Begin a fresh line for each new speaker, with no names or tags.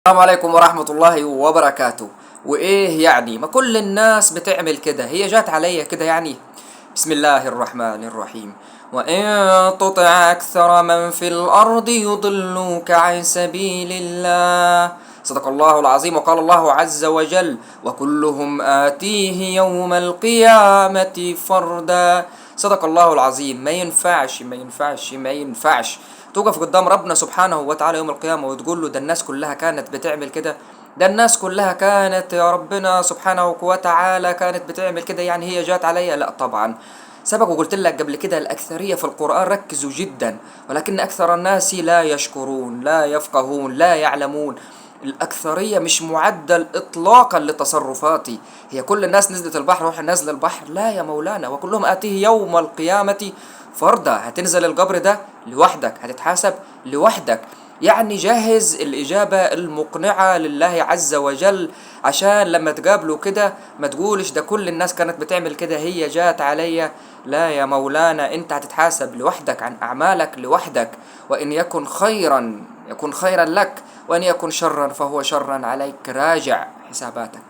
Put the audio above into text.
السلام عليكم ورحمة الله وبركاته. وإيه يعني؟ ما كل الناس بتعمل كده، هي جات عليا كده يعني. بسم الله الرحمن الرحيم. وإن تطع أكثر من في الأرض يضلوك عن سبيل الله. صدق الله العظيم. وقال الله عز وجل: وكلهم آتيه يوم القيامة فردا. صدق الله العظيم. ما ينفعش ما ينفعش ما ينفعش توقف قدام ربنا سبحانه وتعالى يوم القيامة وتقول له ده الناس كلها كانت بتعمل كده، ده الناس كلها كانت يا ربنا سبحانه وتعالى كانت بتعمل كده، يعني هي جات عليا. لا طبعا، سبق وقلت لك قبل كده الأكثرية في القرآن ركزوا جدا، ولكن أكثر الناس لا يشكرون لا يفقهون لا يعلمون. الأكثرية مش معدل إطلاقا لتصرفاتي. هي كل الناس نزلت البحر وإحنا نازل البحر؟ لا يا مولانا، وكلهم آتيه يوم القيامة فردا. هتنزل القبر ده لوحدك، هتتحاسب لوحدك. يعني جهز الإجابة المقنعة لله عز وجل، عشان لما تقابله كده ما تقولش ده كل الناس كانت بتعمل كده هي جات عليا. لا يا مولانا، انت هتتحاسب لوحدك عن أعمالك لوحدك. وإن يكن خيرا يكن خيرا لك، وإن يكن شرا فهو شرا عليك. راجع حساباتك.